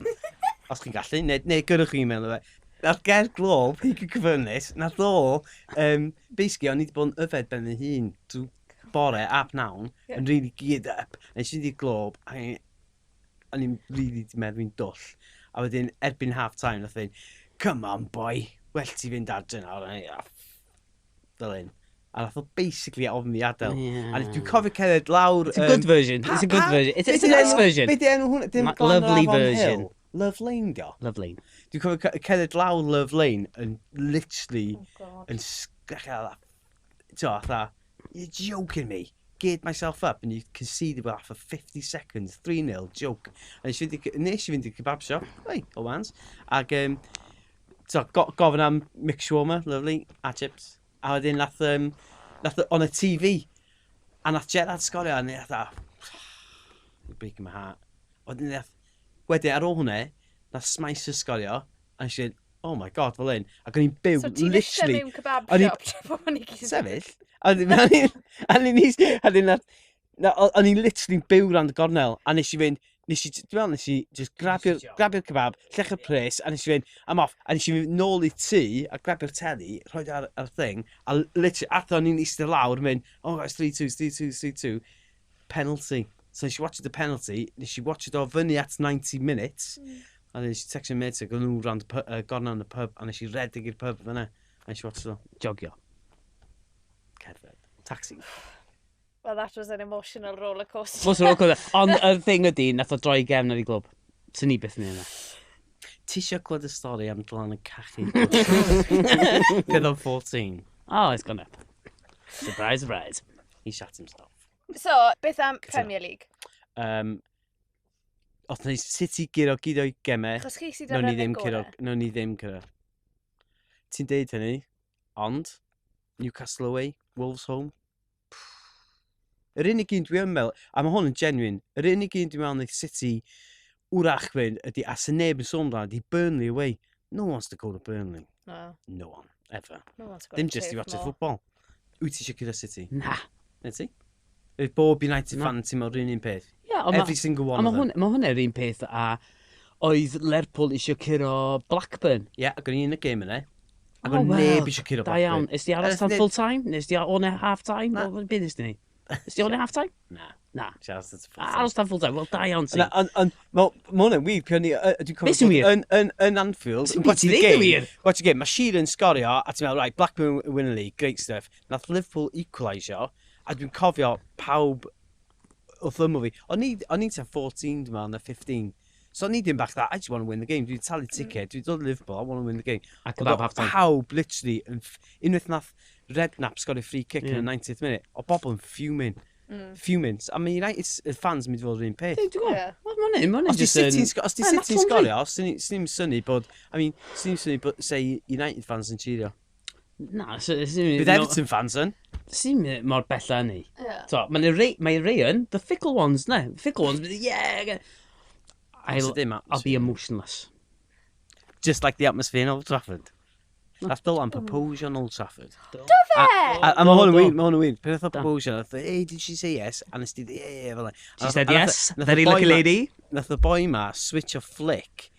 Os chi'n gallu, neu gyrrwch chi email o fe. Nath Ger Glob, he could confirm this, nath o, basically, o'n i wedi bod yn yfed ben fy hun drwy bore a pnawn, yn really geared up. A nes i fynd i'r Glob, a o'n i'n really di meddwl fi'n dwll. A wedyn, erbyn half time, nath fynd, come on boy, well ti fynd adre nawr. A o'n i, "Ah, fel hyn. A nath o basically ofyn fi adael. Yeah. A dwi'n cofio cerdded lawr... It's a good version. It's a good version. It's a nice version. Be di enw hwnna? Dim Glan yr Lovely Afon version. Hill? Love Lane, dio. Love Lane. Dwi'n cofio cerdded lawr Love Lane yn literally Oh, God. yn sgrechian fatha, t'o, fatha, you're joking me. Geared myself up and you conceded after 50 seconds, 3-0, joke. A nes i fynd i'r kebab shop, hey, o wans. Ac, so, gofyn am mixed shawarma, lovely, a chips. A wedyn nath on y TV, a nath Gerrard sgorio, a nath, ah, you're breaking my heart. Wedyn nath, wedyn ar ôl hwnna, nath Smicer sgorio, a nes i fynd, oh my god, fel hyn. Ac o'n i'n byw, So ti'n eistedd literally, mewn kebab o'n shop tra bod ni gyd yn- sefyll. A o'n i'n literally byw rand y gornel, a nes i fynd, nes i, dwi'n meddwl nes i just grabio'r kebab, llechu'r pres, a nes i fynd, I'm off, a nes i fynd nôl i tŷ, a grabio'r teli, rhoi ar thing, a literally, atho o'n i'n eistedd lawr, mynd, oh, it's 3-2, 3-2, 3-2, penalty. So nes i watch the penalty, nes i watch it o fyny at 90 minutes, a nes i textio mates, ac o'n nhw rand y gornel yn y pub, a nes i redeg i'r pub fyna, a nes i watch it o Jogio. cerdded. Taxi. Well, that was an emotional roller coaster. Fos yr roller. Ond y thing ydy, nath o droi gefn ar ei glwb. Sy'n ni byth yn yna. Ti eisiau clywed y stori am Dylan yn cachu? Bydd o'n 14. Oh, it's gone up. Surprise, surprise. He shat himself. So, beth am Premier League? Os na City guro gyd o'i gemau, Achos chi sydd nawn ar ni ddim y curo, gorau. nawn ni ddim curo. Ti'n deud hynny, ond Newcastle away, Wolves home. Yr unig un dwi yn meddwl, a mae hwn yn genuine, yr unig un dwi'n meddwl wneith City wrach fynd ydy, a sy'n neb yn sôn amdano, ydy Burnley away. No one wants to go to Burnley. No, No one, ever. no one's got Dim a just i turf watch the more. football. Wyt ti eisiau curo City? Na. Na ti? Ydy bob United Na. fan ti'n meddwl yr un un peth. Yeah, ond ma- Every single one Ond of mae them. hwn, ma hwnna'r un peth a oedd Lerpwl eisiau curo Blackburn. Ie, yeah, ac o'n i yn y game yna. Ac Oh, o'n wel, neb eisiau curo Da iawn. Blackburn. Is di aros Nes tan neb- full time? Nes di on e half time? Na. O, Be nes di neud? Nes di on e half time? Na. Na. Nes i aros tan full time. Aros tan full time. Wel, da iawn ti. Na, ond, ma' hwnna'n wir, pan o'n i, dwi'n cofio Be sy'n bod wir? Yn Anfield, Sy'n yn watch byd the i ddeud yn game, wir? watch the game, mae Sheeran sgorio, a ti'n meddwl, right, Blackburn win the league, great stuff. Nath Liverpool equalisio, a dwi'n cofio pawb wrth ymyl fi. O'n i'n tua 14, dwi'n meddwl, na 15. So ni dim bach that, I just want to win the game. Dwi'n talu ticket, dwi'n dod i Liverpool, I want to win the game. A Ond kebab o half time. Pawb, literally, yn unwaith nath Redknapp sgorio free kick yn y 90th minute, o bobl yn fuming. Fuming. I mean, United fans yn mynd i fod yr un peth. Dwi'n gwybod. Ie. Wel, Mae'n hyn, Os di just yn. City'n os di Ie, City'n natural, sgorio, swn i'n synnu bod, I mean, swn i'n synnu bod, say, United fans yn cheerio. Na, Bydd Everton fans yn. Sy'n mor bell â ni. Ie. So, mae'n rei, mae rei yn, the fickle ones, ne? Fickle ones, yeah! Os ydym I'll be emotionless. Just like the atmosphere in Old Trafford. Nath Dylan propose on Old Trafford. Do fe? A mae hwn yn Do, wir, do. mae hwn yn wir. Pan nath o Da. propose, nath o, hey, did she say yes? A nes di, yeah, yeah, fel 'na. She said yes, very lucky lady. Nath y boi ma switch o flick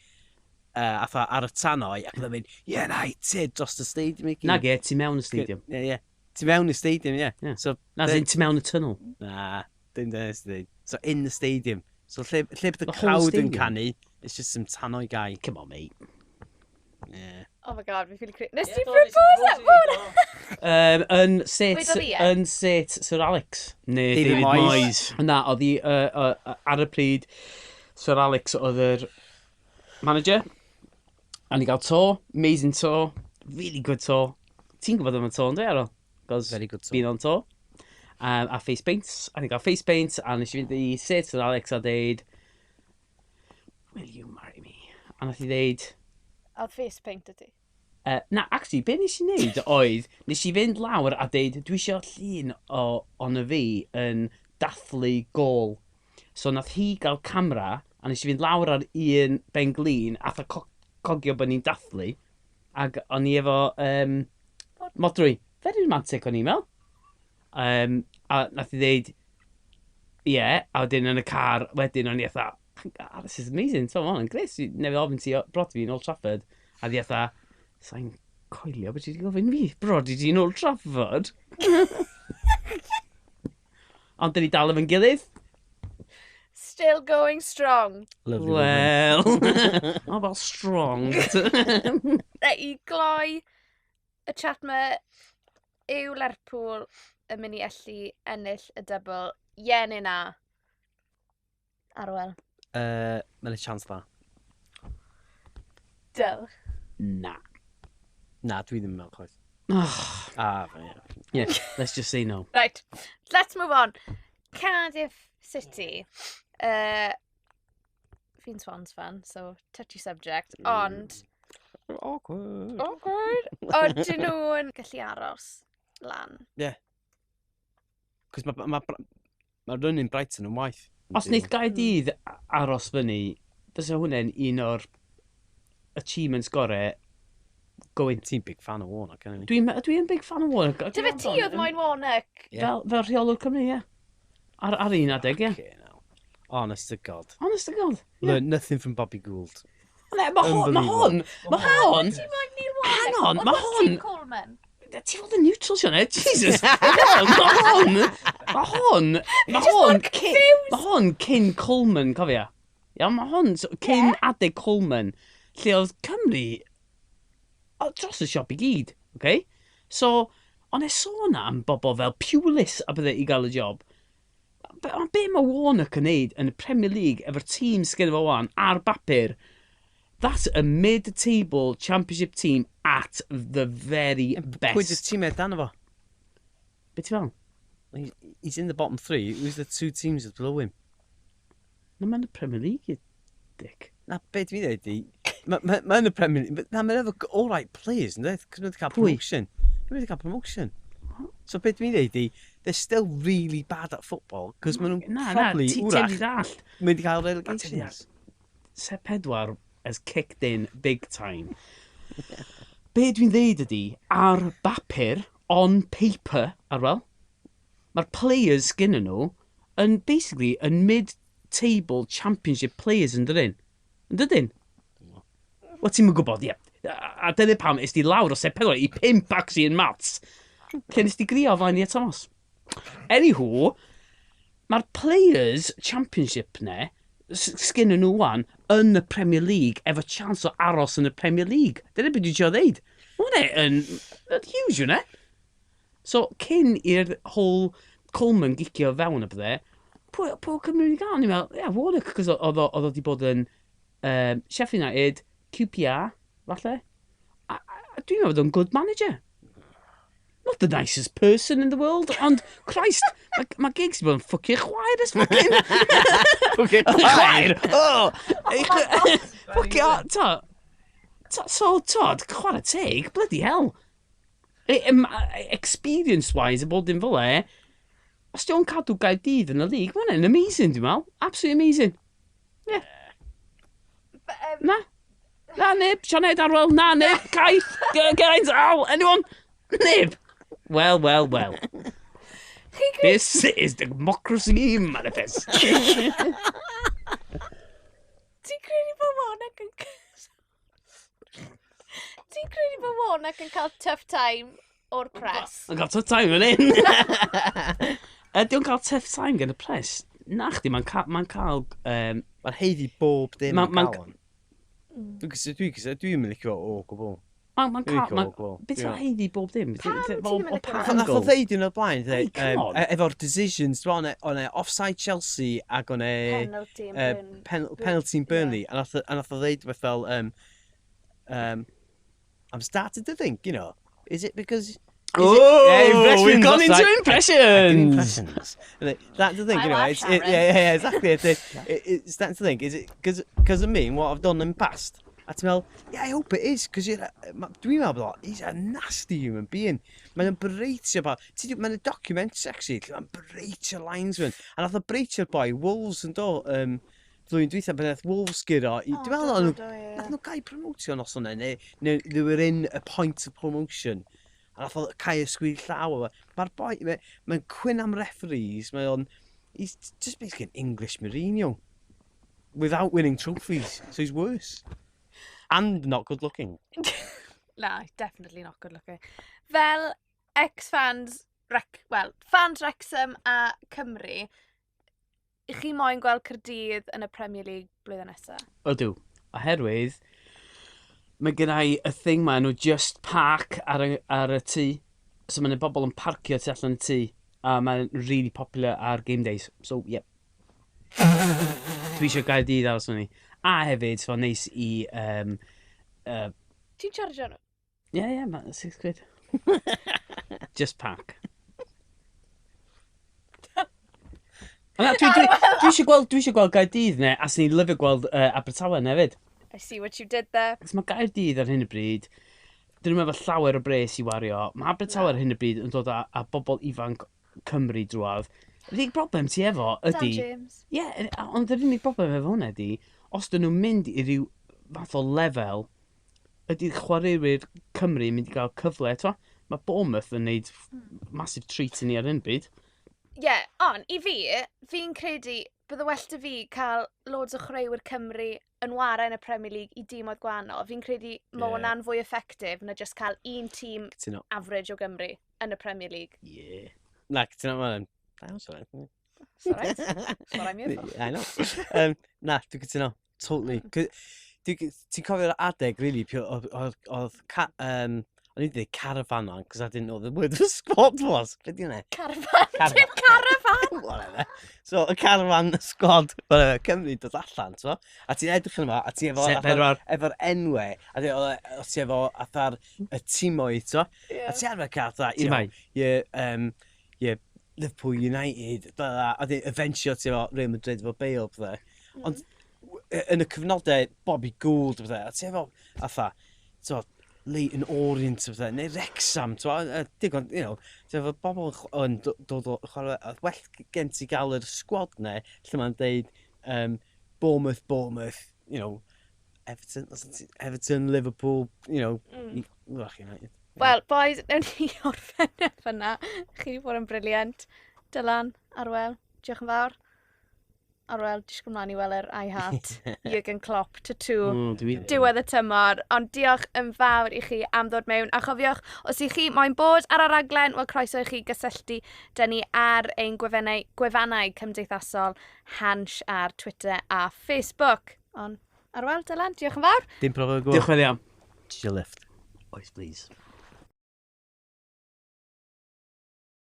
atha ar y tannoy ac oedd o'n mynd, United, dros y stadium i gyd. Na ge, ti mewn y stadium. Ie, ie. Ti mewn y stadium, ie. Ie. So, Na, the- sy'n ti mewn y tunnel. Na, dim dyna nes di ddeud. So, in the stadium. So, lle bydd y The whole crowd yn stadium? canu, it's just some tannoy guy. Come on, mate. Yeah. Oh my God, fi ffili cre. Nes ti propose at Yn set, Wedodd hi, ie? yn set Sir Alex. Neu David David, Moyes. Moyes. Na, oedd hi ar y pryd, Sir Alex oedd yr manager. A ni gael tour, amazing tour, really good tour. Ti'n gwybod am y tour, ynddo, Aaron? 'Cause Very good tour. Been on tour. A face paints. A ni gael face paint, a nes i fynd i set Sir Alex a deud, "Will you marry me?" A nath i ddeud, Oedd face paint y ti. Na, actually, be nes i wneud oedd, nes i fynd lawr a deud, dwi eisiau llun o ono fi yn dathlu gol. So nath hi gael camera, a nes i fynd lawr ar un ben glin, a cogio bod ni'n dathlu, ac o'n i efo modrwy. Very romantic o'n i'n meddwl. A nath i ddeud, ie, yeah, a wedyn yn y car, wedyn o'n i fatha, "Ah, this is amazing, so ma hwn yn grêt, newydd ofyn ti brodi fi yn Old Trafford." A di fatha, "Sa'n coelio beth ti wedi gofyn fi, brodi ti yn Old Trafford?" Ond dyn ni dal efo'n gilydd. Still going strong. Lovely woman. Well, not about strong. But Reit, i gloi y chat ma, yw Lerpwl yn mynd i allu ennill y double? Ie neu na? Arwel. Mae'n a chance dda. Dyl. Na. Na, dwi ddim yn meddwl chwaith. Oh, Ah, yeah. yeah, let's just say no. Right, let's move on. Cardiff City. Fi'n Swans fan, so touchy subject. Ond, Awkward. awkward. Odyn nhw'n gallu aros lan? Cos mae ma running Brighton yn waith. Os wneith Gaerdydd aros fyny, fysa hwnna'n un o'r achievements gore going. Ti'n big fan o Warnock, anyway. Dwi'n dwi yn big fan o Warnock. Dyfe ti oedd moyn Warnock? Ie. Fel rheolwr Cymru, ie. Ar un adeg, ie. Okay, now. Honest to God. Honest to God. Ie. Learn nothing from Bobby Gould. Ne, mae hwn, mae hwn, mae hwn, Ti moyn Neil Warnock? Hang on, Oedd ma' hwn hwn- Tim Coleman. Ti fod yn neutral, Sioned? Jesus! Mae hwn, mae hwn, mae hwn, mae hwn cyn Coleman, cofia. Ia, mae hwn cyn adeg Coleman, lle oedd Cymru o, dros y siop i gyd, okay? So, ond e sôn am bobl fel Pulis a bydde i gael y job. Ond be mae Warnock yn neud yn y Premier League efo'r tîm sgynno fo wan ar bapur, that's a mid-table championship team at the very best. Pwy di'r tîmau dan fo? Be ti fel? He's in the bottom three. Who's the two teams that below him? Na, mae'n y Premier League, you dick. Na, be dwi'n dweud di, mae'n ma yn y Premier League, na, mae'n efo all right players, ynddo? Cos mae'n cael Pwy? promotion. Mae'n cael promotion. So be dwi'n dweud di, they're still really bad at football, cos maen nhw'n Na, na, probably, ti wrach, wedi ddallt. mynd i gael ti 'di relegations. Set pedwar has kicked in big time. Be dwi'n dweud ydi, ar bapur, on paper, Arwel, mae'r players gyda nhw yn basically yn mid-table championship players yn dydyn? Yn dydyn? Wel, ti'n mynd gwybod, ie. A dyna pam es di lawr o set pedwar i pump actually in maths. Lle nes di grio flaen i Thomas. Anywho, mae'r players championship ne, sgynnon nhw wan, yn y Premier League, efo chance o aros yn y Premier League. Dyna beth dwi'n trio ddeud. Mae hwnna yn huge, hwnna. So, cyn i'r whole Coleman gicio fewn a bydde, pwy Cymru wedi gael? Ni'n meddwl, ie, yeah, Warnock, cos oedd o wedi bod yn Sheffield United, QPR, falle. A dwi'n meddwl bod o'n good manager. Not the nicest person in the world, ond Christ, mae Giggs wedi bod yn ffwcio chwaer ys fucking. Ffwcio chwaer! Oh! Ffwcio, ta. So, tod, chwarae teg, bloody hell. Experience-wise, y bod dim fel e, os di o'n cadw Gaerdydd yn y league, mae hwnna'n amazing, dwi'n meddwl. Absolutely amazing. Yeah. Na. Na, neb. Sianed Arwel, na, neb. Kai, Geraint, Al, anyone? Neb. Well, well, well. This is democracy manifest. Ti'n credu bod Warnock yn cael tough time o'r press? Yn cael tough time yn un. Ydy o'n cael tough time gan y press? Na chdi, mae'n cael. Mae'n haeddu bob dim yn cael on. Dwi'n mynd licio o gwbl. Mae'n cael. Beth yw'n haeddu bob dim? Pam ti ddim yn licio fo? Nath o ddeud yn o'r blaen, efo'r decisions, o'n e offside Chelsea ac o'n e. Penalty yn Burnley. Penalty yn Burnley. A nath o ddeud beth fel, I'm starting to think, you know, is it because. Oh, we've gone into impressions! Impressions. That's the thing, you know. Yeah, exactly. It's that's the thing. Is it because of me and what I've done in the past? A ti'n meddwl, yeah, I hope it is, cos dwi'n meddwl bod he's a nasty human being. Mae'n breitio pa. Mae'n a documentary, actually, lle mae'n breitio linesman. A nath o breitio'r boi Wolves yn do, flwyddyn dwytha, pan nath Wolves guro. Dwi'n meddwl, nath nhw gael promotio noson yna, neu they were in a point of promotion. A nath o cael y sgwyd llaw o. Mae'r boi, mae'n cwyn am referees, mae o'n, he's just basically an English Mourinho. Without winning trophies, so he's worse. And not good looking. Na, definitely not good looking. Fel ex-fans, fans Wrexham a Cymru, i chi moyn gweld Caerdydd yn y Premier League blwyddyn nesaf? Ydw. Oherwydd, mae gen i y thing ma nhw just park ar y tŷ. So mae'n bobl yn parcio tu allan y tŷ. A mae'n really popular ar game days. So, yep. Dwi eisiau Gaerdydd aros ni. A hefyd, so neis i. Ti'n charge nhw? Ie, yeah, £6. Just park. Na, dwi eisiau gweld Gaerdydd ne, a sy'n ni'n lyfio gweld Abertawe hefyd. I see what you did there. Cos mae Gaerdydd ar hyn o bryd, dyn nhw'n efo llawer o bres i wario. Mae Abertawe ar hyn o bryd yn dod â bobl ifanc Cymru drwadd. Yr unig broblem ti efo ydy. Dan James. Ie, yeah, ond yr unig broblem efo hwnna ydy, os dyn nhw'n mynd i ryw fath o lefel, ydy'r chwaraewyr Cymru yn mynd i gael cyfle, to? Mae Bournemouth yn neud massive treat i ni ar hyn bryd. Ie, yeah, ond i fi, fi'n credu bydde well 'da fi cael loads o chwaraewyr Cymru yn ware yn y Premier League i dîmoedd gwahanol. Fi'n credu mae hwnna'n fwy effective na just cael un tîm Cytuno. average o Gymru yn y Premier League. Yeah. Na, cytuno, mae'n. Da, sorry. It's all right. That's what I'm here for. I know. Na, dwi'n cytuno. Totally. Ti'n cofio'r adeg, really, oedd, o'n i'n dweud caravan on, because I didn't know the word the squad was. Be di hwnna? Caravan. Caravan. Dim caravan. Whatever. So, y caravan squad, whatever, Cymru dod allan, t'mo? A ti'n edrych yn yma, a ti efo Set pedwar. Efo'r enwau, a ti efo atha'r y timoedd, t'mo? A ti arfer cael, fatha, you know, Timau. your Liverpool United, blah, blah, a di eventually ti efo Real Madrid efo Bale, bydde. Ond yn y cyfnodau, Bobby Gould, bydde, a ti efo, atha, t'mo, Leyton Orient, bydde, neu Wrexham, t'mo, digon, you know, ti efo bobl yn dod o chwarae, a well gen ti gael yr squad ne, lle mae'n deud Bournemouth, Bournemouth, you know, Everton, Everton, Liverpool, you know, Wrach United. Wel, boys, newn ni orffen fyna. Chi wedi bod yn brilliant. Dylan, Arwel, diolch yn fawr. Arwel, disgwyl mlaen i weld yr I Heart Jurgen Klopp tattoo. Diwedd y tymor, ond diolch yn fawr i chi am ddod mewn. A chofiwch, os i chi moyn bod ar y raglen, wel croeso i chi gysylltu 'da ni ar ein gwefannau cymdeithasol Hansh ar Twitter a Facebook. Ond Arwel, Dylan, diolch yn fawr. Dim problem o gwbl. Diolch yn fawr iawn. Your lift. Oes, please.